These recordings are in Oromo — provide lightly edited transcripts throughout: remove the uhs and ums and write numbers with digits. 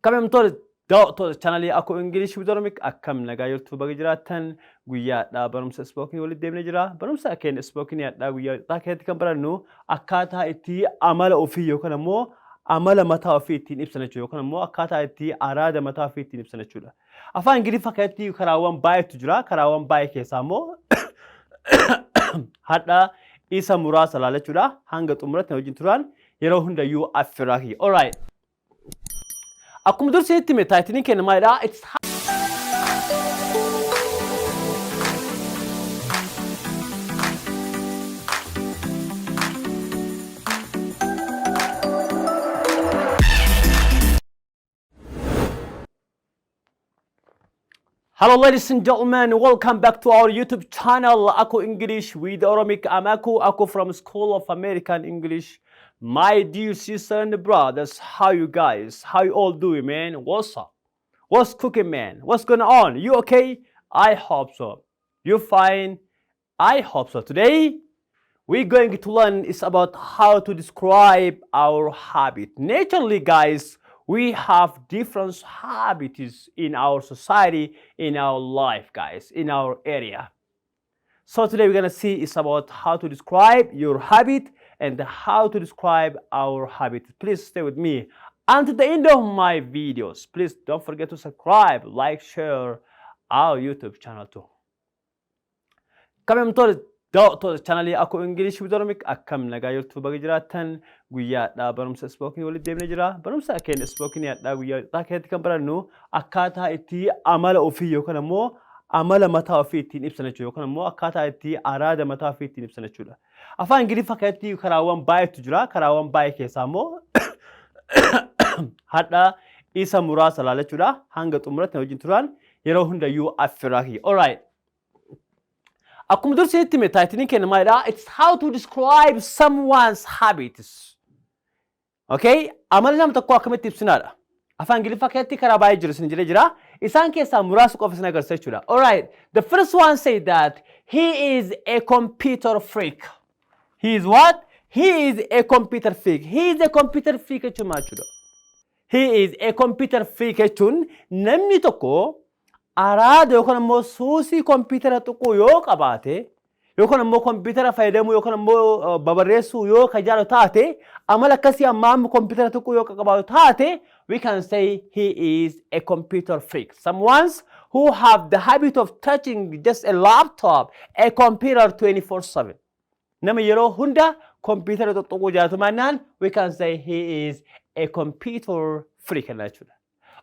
Kabajamtoota daawwattoota chaanalii Akoo Ingilish with Oromic akkam nagaa jirtu baga jiraattan guyyaa hadhaa barumsa ispookii walitti deemnee jira. Barumsa keenya ispookii hadhaa guyyaa wixataa keessatti kan barannu akkaataa itti amala ofii yookaan ammoo amala mataa ofii ittiin ibsan jechuudha yookaan ammoo akkaataa itti araada mataa ofii ittiin ibsan jechuudha. Afaan Ingiliffaa keessatti karaawwan baay'eetu jira. Karaawwan baay'ee keessaa immoo hadha isa muraasa ilaalachuudha. Hanga xumuratti na wajjin turaan yeroo hundayyuu affiraa kiyya. Alright. Akkuma dursi itti hime taayitiliin keenya maalidha? It's Hello ladies and gentlemen, welcome back to our YouTube channel Aku English with Oromic. I'm Aku, Aku from School of American English. My dear sister and brothers, how you guys? How you all doing, man? What's up? What's cooking, man? What's going on? You okay? I hope so. You fine? I hope so. Today, we're going to learn is about how to describe our habit. Naturally, guys, we have different habits in our society, in our life, guys, in our area. So today we're gonna see is about how to describe your habit and how to describe our habit. Please stay with me until the end of my videos. Please don't forget to subscribe, like, share our YouTube channel too. Kabajamtoota daawwattoota chaanalii Akoo Ingilish with Oromic akkam nagaa jirtu baga jiraattan guyyaa hadhaa barumsa ispookii walitti deemnee jira. Barumsa keenya ispookii hadhaa guyyaa wixataa keessatti kan barannu akkaataa itti amala ofii yookaan ammoo amala mataa ofii ittiin ibsan jechuudha yookaan ammoo akkaataa itti araada mataa ofii ittiin ibsan jechuudha. Afaan Ingiliffaa keessatti karaawwan baay'eetu jira. Karaawwan baay'ee keessaa immoo hadha isa muraasa ilaalachuudha. Hanga xumuratti na wajjin turaan yeroo hundayyuu affiraa kiyya. Alright. Akkuma dursi itti hime taayitiliin keenya maalidha? It's how to describe someone's habits. Okay? Amala nama tokkoo akkamitti ibsinaadha? Afaan Ingiliffaa keessatti karaa baay'ee jiru isin jedhee jira. Isaan keessaa muraasa qofa isin agarsiisa jechuudha. Alright. The first one say that he is a computer freak. He is what? He is a computer freak. He is a computer freak jechuun maal jechuudha? He is a computer freak jechuun namni tokko araada yookaan ammoo suusii kompiitara tuquu yoo qabaate yookaan ammoo kompiitara fayyadamuu yookaan ammoo babarreessuu yoo ka jaalatu taate amala akkasii amma amma kompiitara tuquu yoo ka qabaatu taate we can say he is a computer freak. Someone who have the habit of touching just a laptop, a computer 24/7. Nama yeroo hunda kompiitara tuttuquu jaalatu maannaan we can say he is a computer freak jenna jechuudha.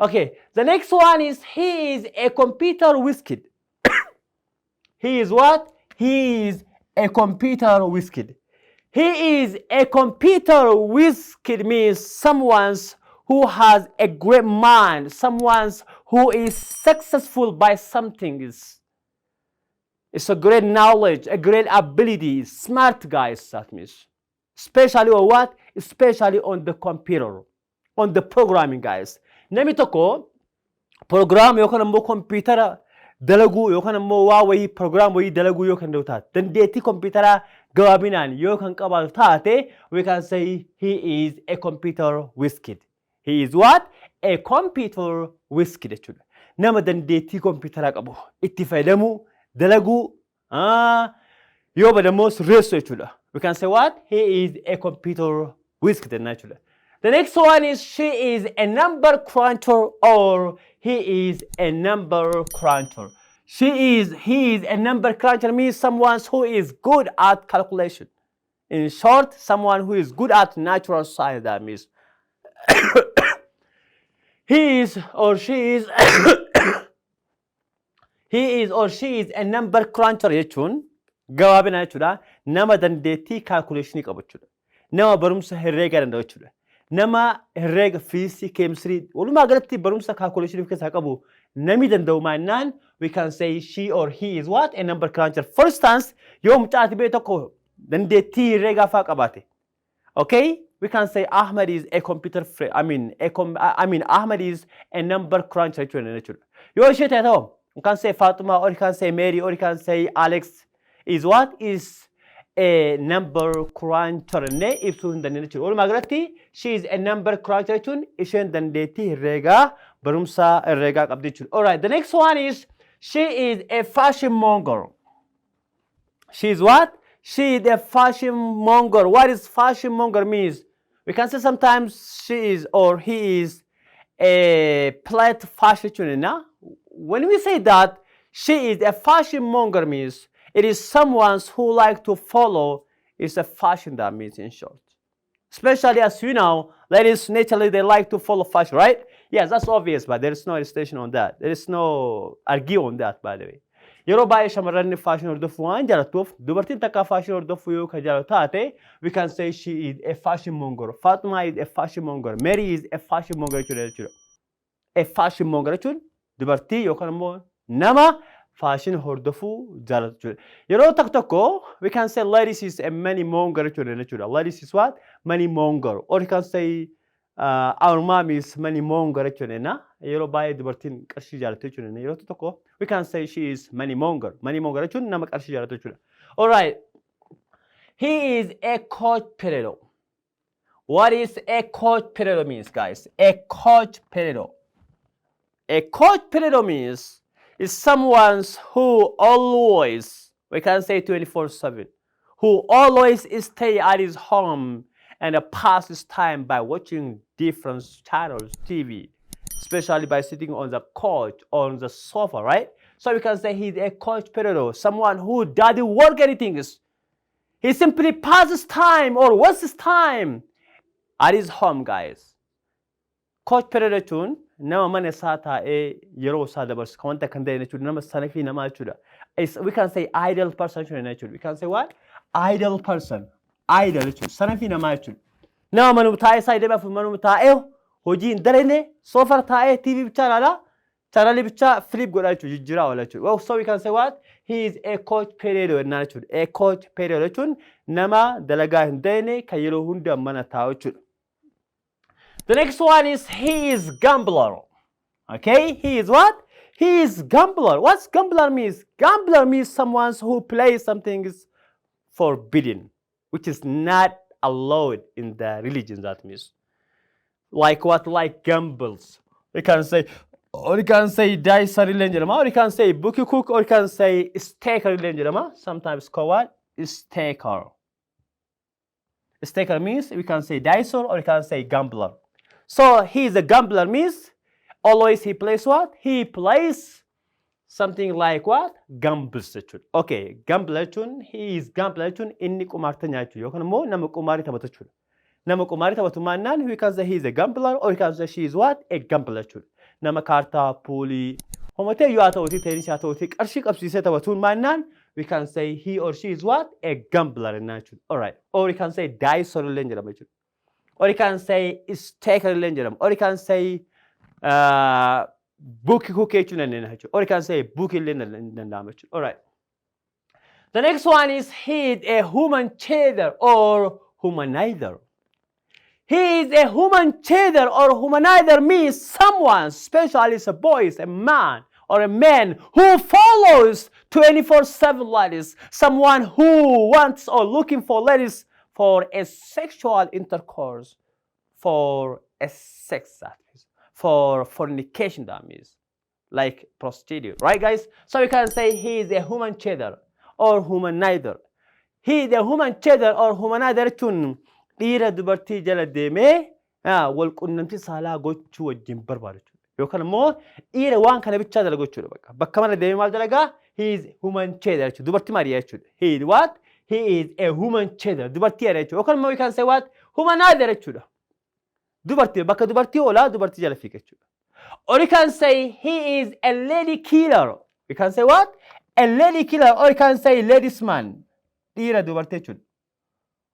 Okay, the next one is he is a computer whiz-kid. He is what? He is a computer whiz-kid. He is a computer whiz-kid means someone who has a great mind, someone who is successful by something. It's a great knowledge, a great ability, smart guys, that means. Especially on what? Especially on the computer, on the programming, guys. Namni tokko program yookaan ammoo kompiitara dalaguu yookaan ammoo waa wayii program wayii dalaguu yoo kan danda'u taate, dandeettii kompiitaraa gabaabinaan yoo kan qabaatu taate, we can say he is a computer whiz kid. He is what? A computer whiz kid jechuudha. Nama dandeettii kompiitaraa qabu itti fayyadamuu, dalaguu, yoo bade immoo sirreessu jechuudha. We can say what? He is a computer whiz kid jenna jechuudha. The next one is she is a number cruncher or he is a number cruncher. She is, he is a number cruncher means someone who is good at calculation. In short, someone who is good at natural science, that means. He is or she is he is or she is a number cruncher jechuun gabaabina jechuudha. Nama dandeettii kaalkuleeshinii qabu jechuudha. Nama barumsa herreegaa danda'u jechuudha. Nama herreega fiiziksii, keemistirii walumaa galatti barumsa kaalkuleeshinii of keessaa qabu namni danda'u maannaan we can say she or he is what? A number cruncher. For instance, yoo mucaati bee tokko dandeettii herreegaa faa qabaate. Okay? We can say Ahmed is a computer friend. I mean, a com I mean Ahmed is a number cruncher jechuudha. Yoo ishee ta'e ta'u, we can say Fatuma or you can say Mary or you can say Alex is what? Is A number cruncher jennee ibsuu hin dandeenya jechuudha. Walumaa galatti, she is a number cruncher jechuun isheen dandeettii herreegaa, barumsa herreegaa qabdi jechuudha. Alright, the next one is she is a fashion monger. She is what? She is a fashion monger. What is fashion monger means? We can say sometimes she is or he is a plate fashion. When we say that she is a fashion monger means it is someone who like to follow is a fashion, that means in short. Especially, as you know, ladies naturally, they like to follow fashion, right? Yes, that's obvious, but there is no station on that. There is no argue on that, by the way. Yeroo baay'ee shamarran fashion hordofuu waan jaalattuuf, dubartiin takka fashion hordofuu yoo ka jaalatu taate, we can say she is a fashion monger. Fatuma is a fashion monger. Mary is a fashion monger jechuudha. A fashion monger jechuun dubartii yookaan immoo nama fashion hordofuu jaalatu jechuudha. Yeroo tokko tokko we can say ladies is a money monger jechuudha. Ladies is what? Money monger. Or you can say our mom is money monger jechuudha. Yeroo baay'ee dubartiin qarshii jaalatu jechuudha. Yeroo tokko we can say she is money monger. Money monger jechuun nama qarshii jaalatu jechuudha. Alright. He is a couch potato. What is a couch potato means, guys? A couch potato. A couch potato means is someone who always, we can say 24/7, who always stay at his home and pass his time by watching different channels, TV, especially by sitting on the couch, on the sofa, right? So we can say he's a couch potato, someone who doesn't work anything. He simply passes time or wastes his time at his home, guys. Couch potato jechuun nama mana isaa taa'ee yeroo isaa dabarsu, kan wanta kan ta'e jechuudha. Nama sana fi namaa jechuudha. We can say idle person jechuudha. We can say what? Idle person. Idle jechuudha. Sana fi namaa jechuudha. Nama manuma taa'ee isaa deebi'aaf manuma taa'ee hojii hin dalagne, sofa taa'ee TV bichaa ilaalaa, channelii bichaa flip godhaa jechuudha, jijjiiraa oola jechuudha. Well, so we can say what? He is a couch potato jennaan jechuudha. A couch potato jechuun nama dalagaa hin dalagne, kan yeroo hunda mana taa'u jechuudha. The next one is he is gambler. Okay, he is what? He is gambler. What's gambler means? Gambler means someone who plays something is forbidden, which is not allowed in the religion. That means like what? Like gambles. We can say, or you can say dice jedhama, or you can say bookie cook, or you can say staker jedhama. Sometimes called what? Staker. Staker means we can say dicer or you can say gambler. So he is a gambler means always he plays what? He plays something like what? Gambles jechuudha. Okay, gambler jechuun, he is gambler jechuun inni qumaartanya jechuudha yookaan immoo nama qumaarii taphatu jechuudha. Nama qumaarii taphatu maannaan, we can say he is a gambler or we can say she is what? A gambler jechuudha. Nama kaartaa, poolii, homatee yoo haa ta'uti, teenisii haa ta'uti, qarshii qabsiisee taphatuun maannaan, we can say he or she is what? A gambler jennaan jechuudha. Alright. Or we can say dicer illee jedhama jechuudha. Or you can say staker illee jedhama. Or you can say bookie cook jechuun dandeenya jechuudha. Or you can say bookie illee danda'ama jechuudha. Alright. The next one is he is a human chaser or humanizer. He is a human chaser or humanizer means someone, especially a boy, a man or a man who follows 24/7 ladies, someone who wants or looking for ladies for a sexual intercourse, for a sex, that means, for fornication, that means, like prostitute, right, guys? So we can say he is a human chaser or humanizer. He is a human chaser or humanizer jechuun dhiira dubartii jala deemee wal qunnamtii saalaa gochuu wajjin barbaadu jechuudha. Yookaan immoo dhiira waan kana bichaa dalagu jechuudha. Bakka mana deemee maal dalagaa? He is human chaser jechuudha. Dubartii maali jechuudha. He is what? He is a human chaser. Dubartii jedha jechuudha. Yookaan immoo we can say what? Humanizer jechuudha. Dubartii bakka dubartii oolaa, dubartii jala fiiga jechuudha. Or you can say he is a lady killer. You can say what? A lady killer, or you can say ladies man. Dhiira dubartii jechuudha.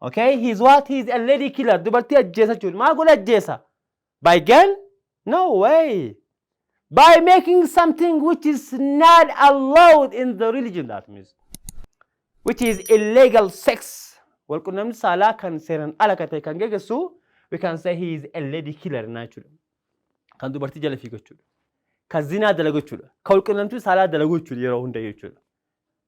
Okay, he's what? He's a lady killer. Dubartii ajjeesa jechuudha. Maal godha ajjeesa? By gun? No way. By making something which is not allowed in the religion, that means. Which is illegal sex. Walqunnamti saalaa kan seeraan ala kan ta'e kan geggeessu, we can say he is a lady killer jechuudha. Kan dubartii jala fiigu jechuudha. Kan zinaa dalagu jechuudha. Kan walqunnamtii saalaa dalagu jechuudha yeroo hunda jechuudha.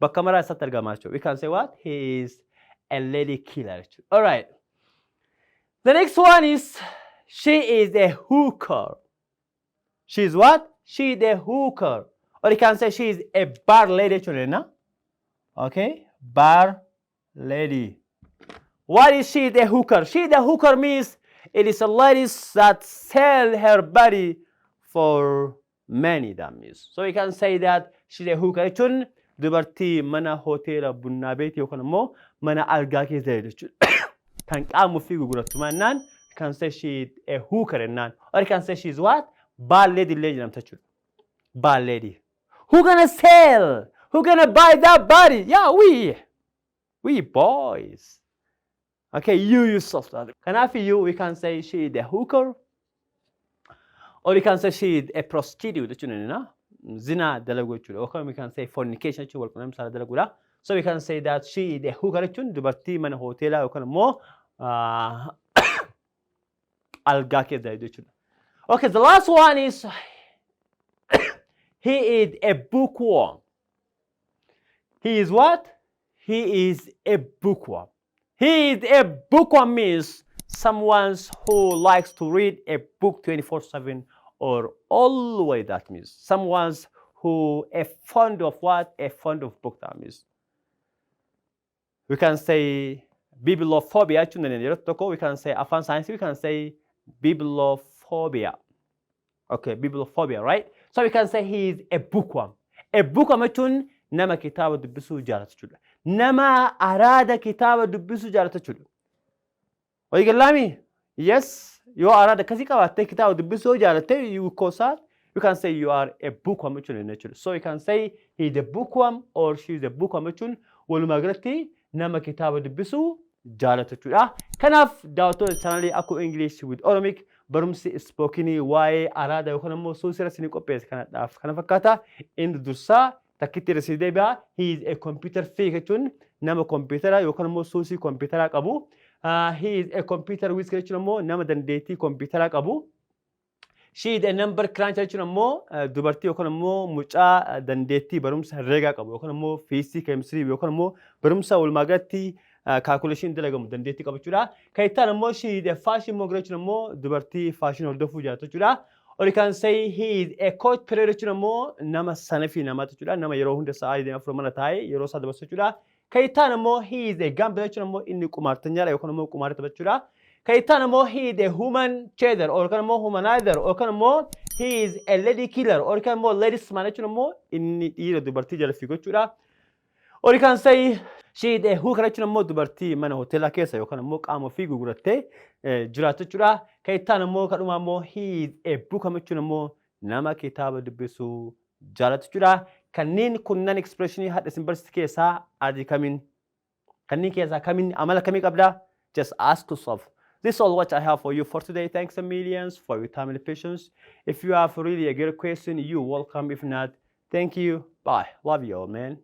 Bakka maraa isaatti argama jechuudha. We can say what? He is a lady killer jechuudha. Alright. The next one is she is a hooker. She is what? She is a hooker. Or you can say she is a bar lady jechuudha, na? Okay? Bar lady. What is she the hooker? She the hooker means it is a lady that sell her body for money, that means. So you can say that she's a hooker jechuun dubartii mana hoteela bunnaa beeti yookaan immoo mana algaa keessa jechuudha. Kan qaama ofii gurgurattu mannaan, you can say she is a hooker jennaan. Or you can say she is what? Bar lady illee jedhamta jechuudha. Bar lady. Who gonna sell? Who gonna buy that body? Yeah, we. We boys. Okay, you yourself. Kanaaf iyyuu we can say she is a hooker. Or you can say she is a prostitute jechuudha, na? Zinaa dalagu jechuudha. Yookaan we can say fornication jechuun wal quunnamtii saalaa dalaguudha. So we can say that she is a hooker jechuun dubartii mana hoteelaa yookaan immoo algaa keessa jechuudha. Okay, the last one is he is a bookworm. He is what? He is a bookworm. He is a bookworm means someone who likes to read a book 24/7 or always, that means. Someone who a fond of what? A fond of book, that means. We can say bibliophobia jechuun dandeenya yeroo tokko. We can say afaan saayinsii, we can say bibliophobia. Okay, bibliophobia, right? So we can say he is a bookworm. A bookworm jechuun nama kitaaba dubbisuu jaalatu jechuudha. Nama araada kitaaba dubbisuu jaalatu jechuudha. Walii galaami? Yes, yoo araada akkasii qabaattee kitaaba dubbisuu jaalatte, you call that, you can say you are a bookworm jechuudha jechuudha. So you can say he is a bookworm or she is a bookworm jechuun walumaa galatti nama kitaaba dubbisuu jaalatu jechuudha. Kanaaf daawwattoota chaanalii Aku English with Oromic, barumsi spokenii waa'ee araada yookaan immoo suusii irratti ni qopheesse kanadhaaf kana fakkaata. Inni dursaa takkitti irra sii deebi'a. He is a computer freak jechuun nama kompiitara yookaan immoo suusii kompiitaraa qabu. He is a computer whiz jechuun immoo nama dandeettii kompiitaraa qabu. She is a number cruncher jechuun immoo dubartii yookaan immoo mucaa dandeettii barumsa herreegaa qabu yookaan immoo fiiziksii, keemistirii yookaan immoo barumsa walumaa galatti calculation dalagamu dandeettii qabu jechuudha. Kan itti aanu immoo she is a fashion monger jechuun immoo dubartii fashion hordofuu jaalatu jechuudha. Or you can say he is a couch potato jechuun immoo nama sanafii namaa jechuudha. Nama yeroo hunda sa'aa 24 mana taa'ee yeroo isaa dabarsu jechuudha. Kan itti aanu immoo he is a gambler jechuun immoo inni qumaartanyaadha yookaan immoo qumaara taphachuudha. Kan itti aanu immoo he is a human chaser yookaan immoo humanizer yookaan immoo he is a lady killer yookaan immoo ladies man jechuun immoo inni dhiira dubartii jala fiigu jechuudha. Or you can say she is a hooker jechuun immoo dubartii mana hoteelaa keessa yookaan immoo qaama ofii gurgurattee jiraattu jechuudha. Kan itti aanu immoo kadhumaa immoo he is a bookworm jechuun immoo nama kitaaba dubbisuu jaalatu jechuudha. Kanneen kunnan expressionii hadha isin barsiiste keessaa adii kamiin? Kanneen keessaa kamiin amala kamii qabdaa? Just ask yourself. This is all what I have for you for today. Thanks a millions for your time and patience. If you have really a good question, you welcome. If not, thank you. Bye. Love you all, man.